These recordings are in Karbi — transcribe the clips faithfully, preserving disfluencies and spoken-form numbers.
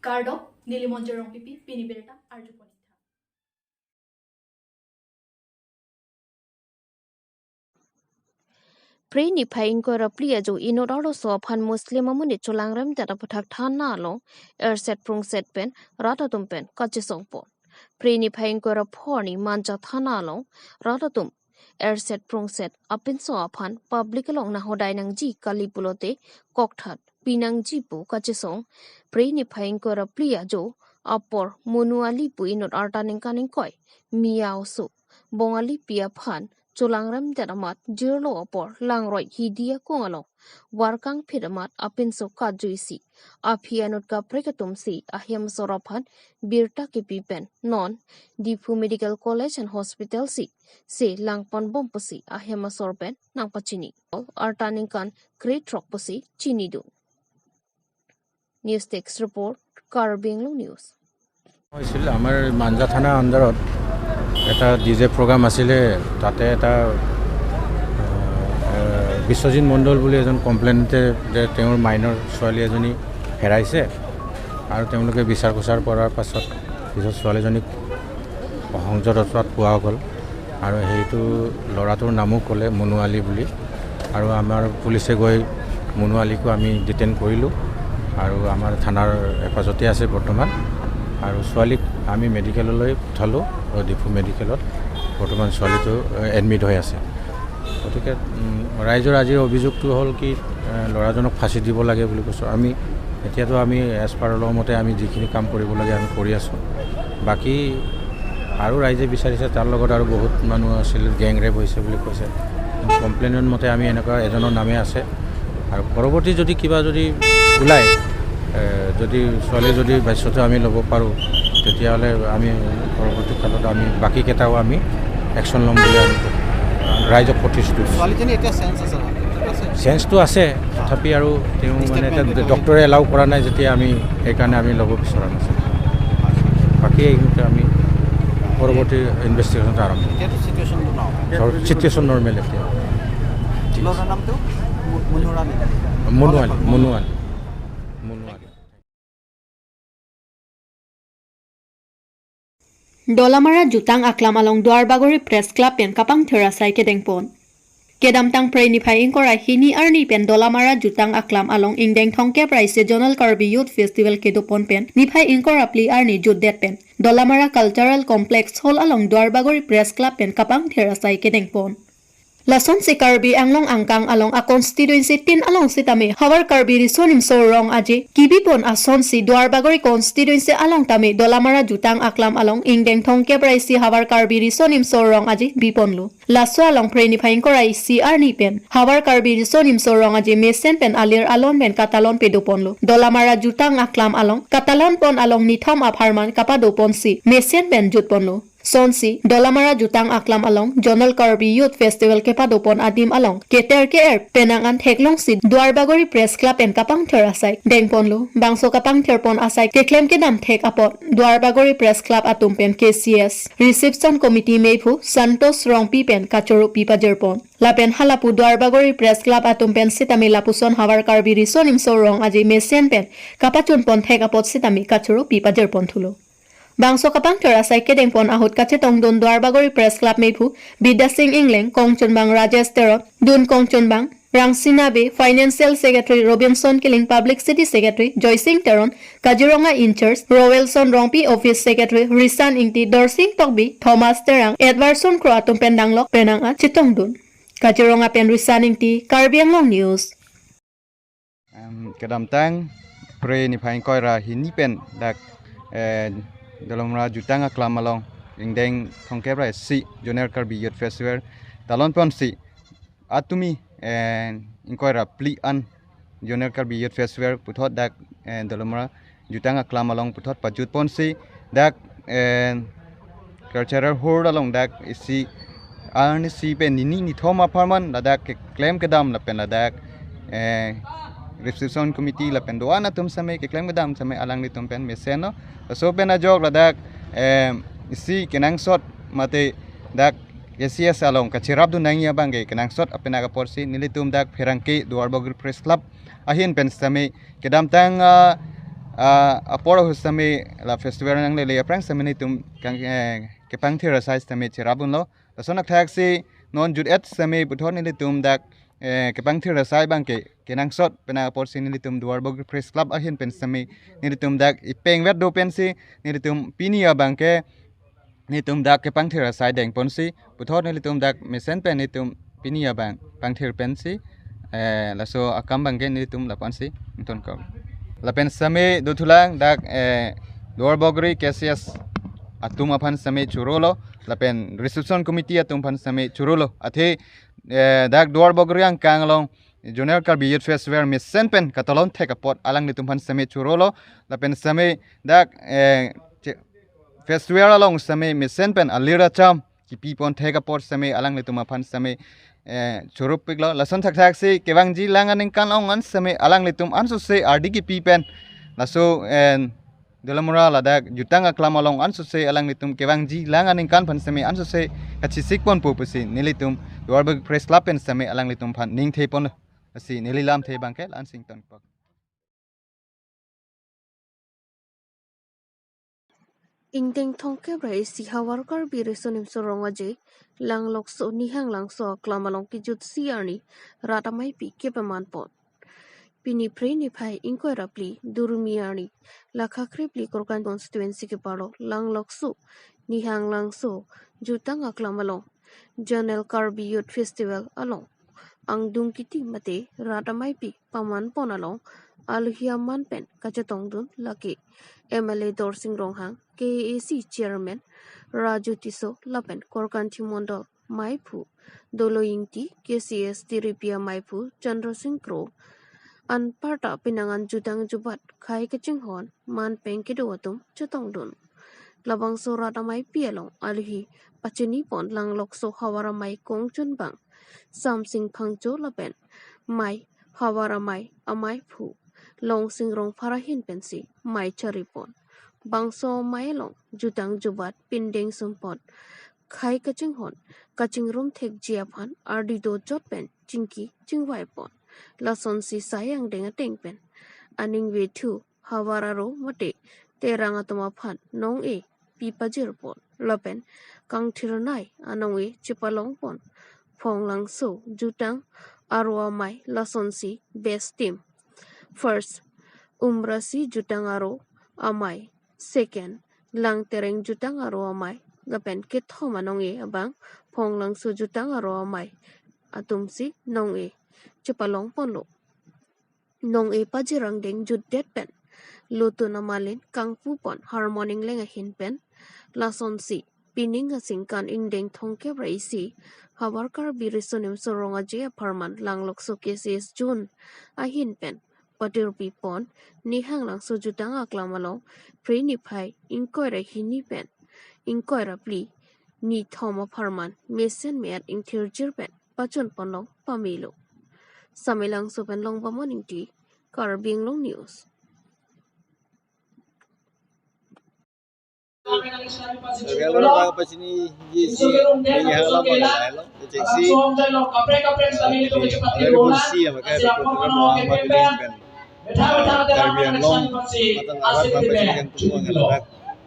Kardom, neli Monjir Rongpipi, pini birta arjupon-ik tha. Phre niphai ingkoi ra phli ajo inut arloso aphan Muslim amonit cholangrem det aputhak thana along erset prungset pen rat atum pen kachesongpon. Phre niphai ingkoi ra pho arni Manja thana along rat atum erset prungset apinso aphan public along nanghodai nangji kali pulote kokthat pinangji pu kachesong Phre niphai ingkoi ra phli ajo apor Monu Ali pu inut arta ningkan ingkoi, Miya oso Bongali pi aphan cholangrem det amat jirlo apor langroi hidi akung along war kangphit amat apinso kajui si aphi anut kaprek atum si ahem asor aphan birta kipi pen non Diphu Medical College and Hospital si se langponbom pusi ahem asor pen nangpachini. Arta ningkan krethrok pusi chinidun. News Desk Report, Karbi Anglong News. হৈছিল আমাৰ মাঞ্জা থানা আণ্ডাৰত এটা D J programme আছিলে। তাতে এটা, আহ, বিশ্বজিৎ মণ্ডল বুলি এজন কমপ্লেইণ্টে যে তেওঁৰ মাইনৰ ছোৱালী এজনী হেৰাইছে আৰু তেওঁলোকে বিচাৰ খোচাৰ কৰাৰ পাছত পিছত ছোৱালীজনীক সংযত অৱস্থাত পোৱা গ'ল আৰু সেইটো ল'ৰাটোৰ নামো ক'লে মনু আলী বুলি। আৰু আমাৰ পুলিচে গৈ মনু আলীকো আমি ডিটেইন কৰিলোঁ আৰু আমাৰ থানাৰ হেফাজতে আছে বৰ্তমান। আৰু ছোৱালীক আমি মেডিকেললৈ পঠালোঁ, ডিফু মেডিকেলত। বৰ্তমান ছোৱালীটো, এ, এডমিট হৈ আছে। গতিকে, উম, ৰাইজৰ আজিৰ অভিযোগটো হ'ল কি, এ, ল'ৰাজনক ফাঁচি দিব লাগে বুলি কৈছোঁ। আমি এতিয়াতো আমি এজ পাৰ ল মতে আমি যিখিনি কাম কৰিব লাগে আমি কৰি আছোঁ। বাকী আৰু ৰাইজে বিচাৰিছে, তাৰ লগত আৰু বহুত মানুহ আছিল, গেং ৰেপ হৈছে বুলি কৈছে। কমপ্লেইনৰ মতে আমি এনেকুৱা এজনৰ নামে আছে। আৰু পৰৱৰ্তী যদি কিবা যদি ওলায়, এ, যদি ছোৱালী যদি বাচ্যটো আমি ল'ব পাৰোঁ, তেতিয়াহ'লে আমি পৰৱৰ্তী কালত আমি বাকীকেইটাও আমি একশ্যন ল'ম বুলি আমি ৰাইজক প্ৰতিশ্ৰুতি দিছোঁ। ছোৱালীজনী এতিয়া চেঞ্চ আছে ন? ঠিক আছে? চেঞ্চটো আছে, তথাপি আৰু তেওঁ মানে এতিয়া ষ্টেটমেণ্ট দিব। ডক্টৰে এলাউ কৰা নাই যেতিয়া আমি সেইকাৰণে আমি ল'ব বিচৰা নাছিলোঁ। বাকী এইখিনিতে আমি পৰৱৰ্তী ইনভেষ্টিগেশ্যনটো আৰম্ভ কৰিম। এতিয়াতো চিটুৱেশ্যনটো ন? চিটুৱেশ্যন নৰ্মেল এতিয়া। ল'ৰাৰ নামটো? মু-, মুনুৰা নেকি? মনুৱাল, মনুৱাল। মনুৱাল। Dolamara Jutang Aklam along Duarbagori Press Club pen kapangthir asai kedengpon. Kedamtang Phre niphai ingkoi ra hini arni pen Dolamara Jutang Aklam along ingdeng thomkep ra isi Zonal Karbi Youth Festival kedopon pen niphai ingkoi ra phli arni jutdet pen Dolamara Cultural Complex Hall along Duarbagori Press Club pen kapangthir asai kedengpon. Lasonsi Karbi Anglong angkang along a constituency tin along sitame Havar Karbi Riso Nimso Rong Aje kibipon asonsi Duarbagori constituency along tame Dolamara Jutang Aklam along ingdeng thomkep ra isi Havar Karbi Riso Nimso Rong Aje biponlo. Laso along Phre niphai ingkoi ra isi arni pen Havar Karbi Riso Nimso Rong Aje mesen pen alir alon pen katalon pedoponlo. Dolamara Jutang Aklam along katalonpon along nithom apharman kapadoponsi mesen pen jutponlo. Sonsi Dolamara Jutang Aklam along Zonal Karbi Youth Festival kepadopon adim along keter ke-er penang an theklongsi Duarbagori Press Club pen kapangthir asai dengponlo. Bangso kapangthirpon asai keklem kedam thek apot Duarbagori Press Club atum pen K C S Reception Committee mephu Santosh Rongpi pen kachoro pi pajirpon. Lapen halapu Duarbagori Press Club atum pen sitame lapuson Havar Karbi Riso Nimso Rong Aje mesen pen kapachunpon thek apot sitame kachoro pi pajirpon thulo. Bangso kapangthir asai kedengpon ahut kachetongdun Duarbagori Press Club mephu Bidya Sing Engleng, kongchunbang Rajesh Teron, dun kongchunbang Rangsina Bey, Financial Secretary Robinson Killing, Publicity Secretary Joysing Teron, Kaziranga in-charge Roelson Rongpi, Office Secretary Risan Ingti, Dorsing Tokbi, Thomas Terang, Edwardson Kro atum pen danglok penang an chetongdun. Kaziranga pen Risan Ingti, Karbi Anglong News. Em, kedamtang Phre niphai ingkoi ra hini pen dak, eh, Dolamara Jutang Aklam along ingdeng thomkep ra isi Zonal Karbi Youth Festival talonponsi atumi, eh, ingkoi ra phli an Zonal Karbi Youth Festival puthot dak, eh, Dolamara Jutang Aklam along puthot pajutponsi dak, eh, Cultural Hall along dak isi arni isi pen nini nithom apharman ladak keklem kedam lapen ladak, eh, Reception Committee lapen do-an atum sitame keklem kedam sitame alanglitum pen mesenlo. Laso pen ajok ladak, eh, isi kenangsot mate dak K C S along kacherapdun nangji abang ke kenangsot apenak aporsi nelitum dak pherangke Duarbagori Press Club ahin pen sitame kedamtang, ah, ah, apor ahut sitame la festival nanglele aphrang sitame nelitum kang, eh, kepangthir asai sitame cherap unlo. Lason athaksi non jut-et sitame puthot nelitum dak, eh, kepangthir asai abangke kenangsot penang apotsi nelitum Duarbagori Press Club ahin pen sitame nelitum dak ipengvet do pensi nelitum pini abangke nelitum dak kepangthir asai dengponsi puthot nelitum dak mesen pen nelitum pini abang pangthir pensi, eh, laso akam abangke nelitum lapu-ansi ingtonkok. Lapen sitame dothulang dak, eh, Duarbagori K C S atum aphan sitame chorolo, lapen reception committee atum aphan sitame chorolo. Athe, eh, dak Duarbagori angkang along Zonal Karbi Youth Festival mesen pen katalon thek apot alanglitum aphan sitame chorolo, lapen sitame dak, eh, che-, festival along sitame mesen pen alir acham kipipon thek apot sitame alanglitum aphan sitame, eh, chorupiklo. Lason thakthaksi kevangji lang aningkan ong an sitame alanglitum ansose ardi kipi pen laso, eh, Dolamara ladak jutang aklam along ansose alanglitum kevangji lang aningkan aphan sitame ansose kachesik ponpo pusi nelitum Duarbagori Press Club pen sitame alanglitum aphan ningthepon, lasi neli lamthe abangke la-ansi ingtonkok. Ingdeng thomkep ra isi Havar Karbi Riso Nimso Rong Aje Langlokso Nihanglangso aklam along kejutsi arni rat ameipi kepamanpon. Pini Phre niphai ingkoi ra phli Durmi arni lakha krephli Korkanthi constituency keparlo Langlokso Nihanglangso jutang aklam along Zonal Karbi Youth Festival along angdung kiti mate rat ameipi pamanpon along alohi aman pen kachetongdun lake M L A Dorsing Ronghang, K A A C Chairman Raju Tisso lapen Korkanthi Mondol maiphu Dolo Ingti, K C S Tiripi amaiphu Chandra Sing Kro. Anparta penang an jutang jubat khei kachinghon man peng kedo atum chetongdun. Labangso rat ameipi along alohi pachinipon Langlokso Havar Amei kongchunbang Samsing Phangcho lapen mei Havar Amei amaiphu Longsing Rongphar ahin pensi mei charipon. Bangso mei along jutang jubat pindeng sumpot khei kachinghon kachingrum thekji aphan ardi dojot pen chingki chingvaipon. Lasonsi sai angdeng ateng pen aning vethu havar aro mate terang atum aphan nong-e pi pajirpon lapen kangthirnei anong-e chepalongpon. Phonglangso jutang aro amei lasonsi best team. First, Umrasi jutang aro amei. Second, Langtereng jutang aro amei. Lapen kethom anong-e abang Phonglangso jutang aro amei atumsi nong-e chepalongponlo. Nong-e pajir angdeng jutdet pen lotun amalin kangpupon Harmon Engleng ahin pen. Lasonsi pining aningkan ingdeng thomkep ra isi Havar Karbi Riso Nimso Rong Aje apharman Langlokso K C S Zone ahin pen patirpipon. Nihanglangso jutang aklam along Phre niphai ingkoi ra hini pen ingkoi ra phli nithom apharman mesen me-at ingthirjir pen pachunponlong pamelo. Samelangso pen Longbamon Ingti, Karbi Anglong News. Agar lo tahu apa sini ji si, ini hal apa lah lo, cek si. Honorable C M ke ada program lo, apa tu kan. Karbi Anglong, matang awar apa sini kan tunggu ngan,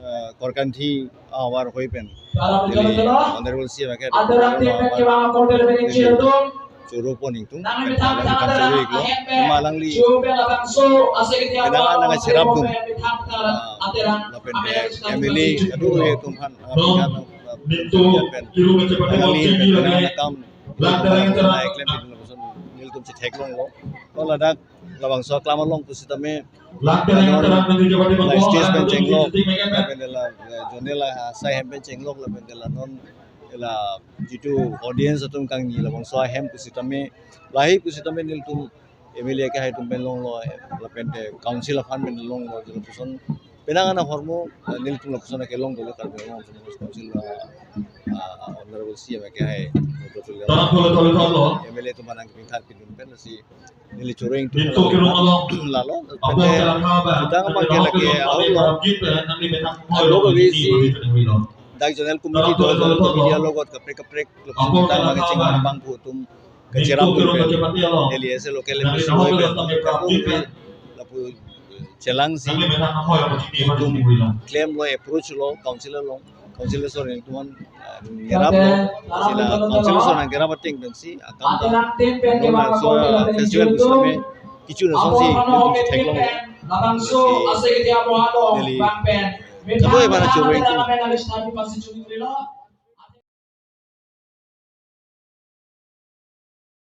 eh, Korkanthi awar hoi pen. Jadi, Honorable C M ke ada program lo, apa, choro pon ingtung, alang kan choro iklo, ma alangli, penang anang cherap dun, ah, lapen M L A, aduh, eh, tumphan, ah, penang, ah, pen, alangli, pen, penang, ah, kam, naik lem, itu, lapuson, nelitum chetheklonglo, lo ladak, labangso aklam along pusitame, la stage pen chenglok, lapen la, eh, zone la, ah, sai hem pen chenglok, lapen la non, la jitu audience atum kangni labangso ahem pusitame, lahei pusitame nelitum M L A akehai atum pen longlo, eh, lapen te council aphan pen longlo, lapuson penang anang ahormu, eh, nelitum lapuson akelong dolo Karbi Anglong Autonomous Council, ah, ah, Honorable C M akehai, M L A atum anang kepingthar pidun pen si neli choro ingtung lalo, lapen te jutang abangke lake ahok lo. Alo bagi si dak zonal committee do, zonal committee alogot kaprek kaprek lapuson jutang abangke chingvai abang pu atum kacherap pu pen. Neli ase local M A C hoi pen, lapu chelangsi itum klemlo, approach lo council along, council ason nangtum an, ah, ngeraplo, sila council ason nangkerap ateng pensi akam ta non laso festival pusitame kecho asonsi itum theklonglo. Lasi neli kado-an abang choro ingtung.